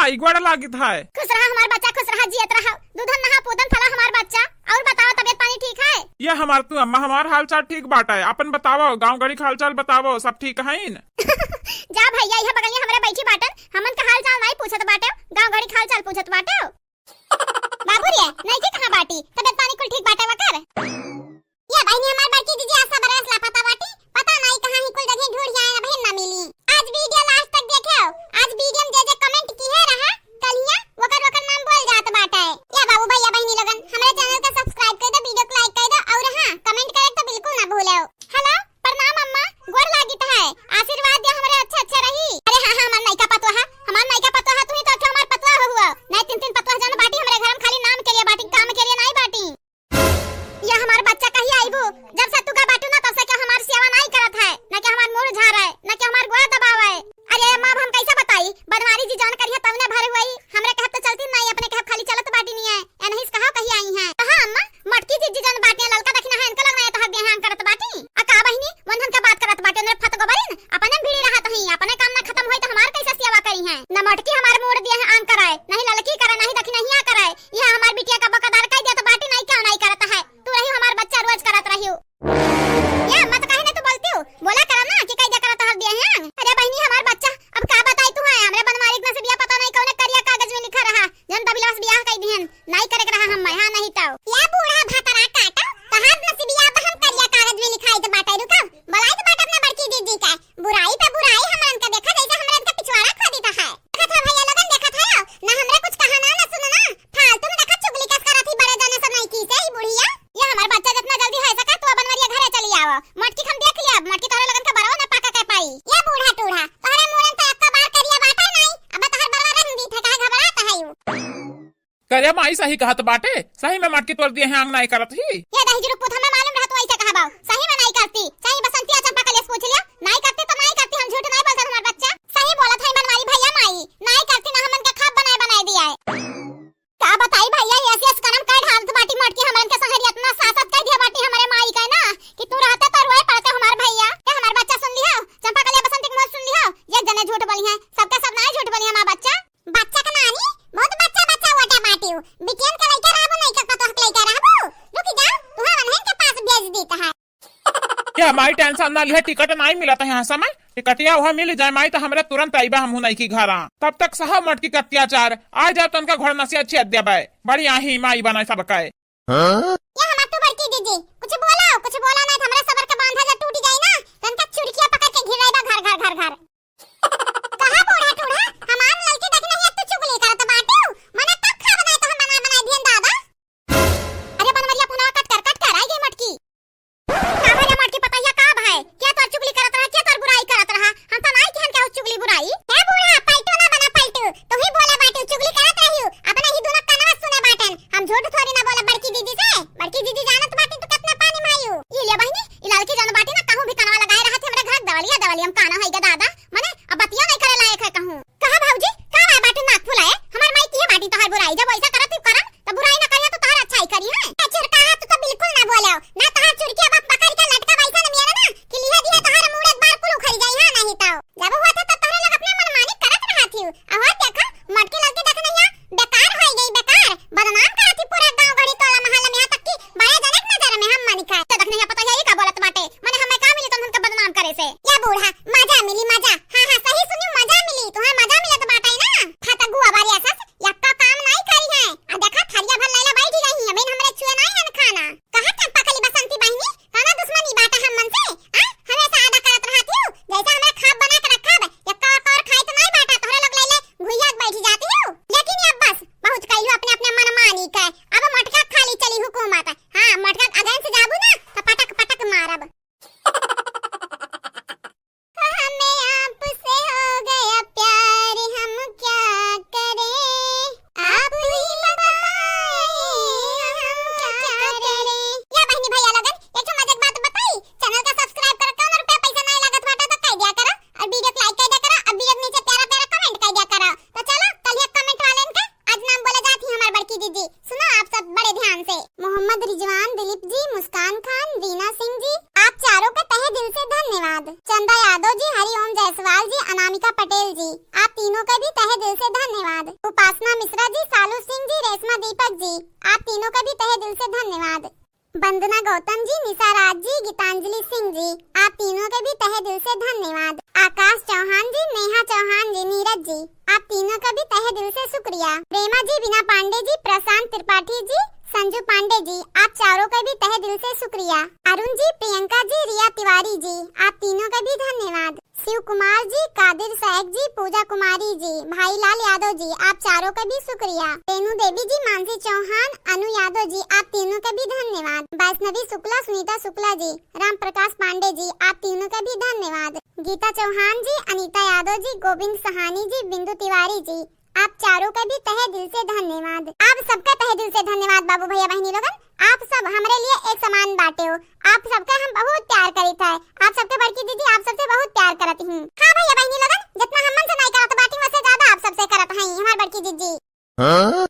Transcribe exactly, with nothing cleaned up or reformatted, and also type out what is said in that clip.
ई गोड़ लागित है। खुश रहा हमार बच्चा, खुश रहा, जियत रहा। दूधन नहा पूतन फला हमार बच्चा। और बतावा, तबियत पानी ठीक है? ये हमार तू अम्मा, हमार हाल चाल ठीक बाटे। अपन बतावा, गाँव गड़ी के हाल चाल बतावा, सब ठीक हइन? जा भैया, इहे बगलिया हमरे बैठी बाटन, हमन का हाल चाल नाई पूछत बाटे, गाँव गड़ी के हाल चाल पूछत बाटे। बाबू रे, नइकी कहाँ बाटी? तबियत पानी कुल ठीक बाटे वकर? या बहिनी, हमार बड़की दीदी आज सबरे से लापता बाटी, पता नाई कहाँ ही कुल जगह ढूंढ आए, अबहिन ना मिली। आज video last तक देखेव, आज video में जे जे comment किहे रहा, कलिया वकर वकर नाम बोल जात बाटे। या बाबू भैया बहिनी लोगन, हमरे channel का subscribe कर दो, video को like कर दो और हाँ, comment करे तो बिल्कुल ना भूलेव। Hello, प्रणाम अम्मा, गोड़ लागित है, आशीर्वाद दिया हमरे अच्छे अच्छे रही। अरे हाँ हाँ, हमार नइका पतोहा, हमार नइका पतोहा, तू ही तो अच्छा हमार पतोहा हुआ, नहीं तीन तीन पतोहा जन बाटी हमरे घर में, खाली नाम के लिए बाटी, काम के लिए नहीं बाटी। या हमार बच्चा कहिया आइबू? जब से तू का बाटू ना, तब से केहू हमार सेवा नाई करत है, ना केहू हमार मूड़ झारे, ना केहू हमार गोड़ दबावे। अरे माँ, अब हम कैसे बताई? बनवारी जी जौन करिहे तवने भर हुई। हमरे कहब तो चलती नाई, अपने कहब खाली चलत बाटी नहीं है। ए नहीं कहा कहिया आई हैं। कहा अम्मा, मोटकी जीजी जौन बाटी, ललका दखिना है, इनका लोग ना ये तोहर बियाह करत बाटी। आ का बहिनी, वंदन का बात करत बाटी, उन्हें फत गोबरिन, अपने भिड़ी रहत हई, अपने काम ना खत्म होई तो हमार कैसे सेवा करिहे? न मोटकी हमार मूड़ दिहे आन कराए, नहीं ललकी करे, नहीं दखिनहिया करे। यह हमार बिटिया का बकदार कह दिया तो बाटी नहीं, क्यों नहीं करत है? तू रही हमार बच्चा रोज करत रही। या मत काहे ना तू बोलती हो, बोला करा ना कि कह दिया करत हर दिया है। अरे बहिनी हमार बच्चा, अब का बताई तू है, हमरे बनवारी के नसीबिया पता नहीं कौने करिया कागज में लिखा रहा, जन दबिलवा से बियाह कह दिहन, नहीं करे के रहा हम, हाँ नहीं तो। या बूढ़ा भतरा काटा, तहार नसीबिया अब हम करिया कागज में लिखाई तो बाटे, रुका, बुलाई तो बाटे अपना बड़की दीदी का। बुराई पे बुराई हमरन के देखा, जैसे हमरन के पिछवाड़ा खोदी तो है। देखत है भैया लोगन, देखत है, ना हमरे कुछ कहना ना सुनना, फालतू में देखा चुगली कस करत ही बड़े जने से नइकी से ही बुढ़िया। ये हमार बच्चा जितना जल्दी हो सका तू बनवरिया घरे चली आवा, मोटकी हम देख लिया, मोटकी तोहरे लोगन के बरवा ना पाका के पाई। ये बूढ़ा टूढ़ा, तोहरे मूड़न तो एक्का बार करिया बाटे नहीं, अब तोहर बरवा रंग दी थे, काहे घबरात है यू? करे माई सही कहत बाटे, सही में मटकी तोड़ दिहे हैं, आंग नाई करत ही। ये दही जुरुक पूत, हमें मालूम रहत तू ऐसे कहबा, सही में नाई करती। सही बसंतिया चंपा कलेस पूछ लिया, नाई करती तो नाई करती, हम झूठ नाई बोलत हमार बच्चा। सही बोलत है बनवारी भैया माई, नाई करती ना हमन के खाब बनाए बनाए दिया है। का बताई भैया, ये ऐसी ऐसी करम कर ढालत बाटी मोटकी हमरन के सहरी इतना सासत कर दिया बाटी हमरे माई का ना कि तू रहते तो रोए पड़ते हमार भैया। ये हमार बच्चा सुन लियो, चंपा कलिया बसंती के मुँह सुन लियो, ये जने झूठ बोली है, सबके सब नाई झूठ बोली हमार बच्चा। बच्चा के नानी, बहुत बच्चा बच्चा वोटे बाटियो। बिटियन के लइका रहबो, नहीं के पतोह के लइका रहबो। रुकी जाओ, तुहा वनहन के पास भेज दी तहार। ये हमारी tension ना लिहे, टिकट नहीं मिलत है यहाँ समय। टिकटिया वहाँ मिल जाए माई तो हमरे तुरंत आईबा हमहू नहीं की घरा। तब तक सहा मटकी के अत्याचार, आ जाओ तनका घोड़ नसिया छेद देबे। बड़ी आही माई बनाए सबके। हाँ? ये हमार तू बड़की दीदी, कुछ बोला, कुछ बोला नहीं तो हमरे सबर के बांधा जब टूट जाई ना, तनका चुरकिया पकड़ के घिराई बा घर घर घर घर। कहा बूढ़ा टूढ़ा, हमार ललकी देख नहीं, अब तू चुगली करत बाटू। मने तब खा बनाए तो हम बना बनाए दिहन दादा। अरे बनवरिया पुनवा कट कर, कट कर, आई गई मटकी। का भैया मटकी पतैया का भाई? क्या तोर चुगली करत रहा, क्या तोर बुराई करत रहा? हम तो नाई किहन के चुगली बुराई। हे बूढ़ा, पलटू ना बना पलटू। तू ही बोले बाटू, चुगली करत रहियो। अपने ही दोनों कनवा सुने बाटन। हम झूठ थोड़ी ना बोले बड़की दीदी से। बड़की दीदी जानत बाटी तू कितना पानी मायू। ई ले बहिनी, ई ललकी जौन बाटी ना कहूँ भी कनवा लगाए रहत हमरे घर दवलिया दवलिया हम काना होइगा दादा। मने अब बतिया नहीं करे लायक है कहूँ। कहा भौजी, का लाए बाटू नाक फुलाए? हमार माई किहे बाटी तोहार बुराई, जब ऐसा करत ही करन, तो बुराई ना करिया तो तोहार अच्छाई करी है। ए चुरकाहा, तू तो बिल्कुल ना बोले, ना तोहार चुरकिया बाप पकड़ के लटका बैसा न मियाना ना, कि लिहे दिहे तोहार मूड़े बार कुल उखड़ जाई, हाँ नहीं तो। जब हुआ था तो तोहरे लोग अपने मनमानी करत रहा थी। अहो देखा, मटकी ललकी देख नहीं है, बेकार होई गई, बेकार। बदनाम करत ही पूरा गांव गढ़ी टोला मोहल्ला में, यहाँ तक कि बड़े जने के नजर में हम मानी खाए। तो देख नहीं पता है ये का बोलत बाटे, मने हमें का मिली तुम हमके बदनाम करे से? या बूढ़ा, मजा मिली मजा। हाँ हाँ सही सुनी, मजा मिली, तुम्हें मजा मिलत बाटे ना। फतगुआ बारी ऐसा यक्का काम नाई करी है। आ देखा थरिया भर लैला बैठी रही है, अबेन हमरे छुए नाई हन खाना। कहा चंपा कली बसंती बहिनी, काना दुश्मनी बाटे हम मन से? आ हमेशा आदा करत रहती हो, जैसे हमरा खाब बना के रखब, यक्का वक्का और खाई तो नाई बाटा, तोहरे लोग लैले घुइया के बैठी जाती हो। गौतम जी, निशा राज जी, गीतांजलि सिंह जी, आप तीनों के भी तहे दिल से धन्यवाद। आकाश चौहान जी, नेहा चौहान जी, नीरज जी, आप तीनों का भी तहे दिल से शुक्रिया। प्रेमा जी, बीना पांडे जी, प्रशांत त्रिपाठी जी, संजू पांडे जी, आप चारों का भी तहे दिल से शुक्रिया। अरुण जी, प्रियंका जी, रिया तिवारी जी, आप तीनों का भी धन्यवाद। शिव कुमार जी, कादिर शेख जी, पूजा कुमारी जी, भाई लाल यादव जी, आप चारों का भी शुक्रिया। रेणु देवी जी, मानसी चौहान, अनु यादव जी, आप तीनों का भी धन्यवाद। वैष्णवी शुक्ला, सुनीता शुक्ला जी, राम प्रकाश पांडे जी, आप तीनों का भी धन्यवाद। गीता चौहान जी, अनीता यादव जी, गोविंद सहानी जी, बिंदु तिवारी जी, आप चारों का भी तहे दिल से धन्यवाद। आप सबका तहे दिल से धन्यवाद बाबू भैया बहनी लोगन, आप सब हमरे लिए एक समान बाटे हो। आप सबका हम बहुत प्यार करित है। आप सबके बड़की दीदी आप सबसे बहुत प्यार करत ही। हाँ भैया बहनी लोगन, जितना हमन से नहीं करत बाटी वैसे ज्यादा आप सबसे करत हैं हमार बड़की दीदी। हाँ?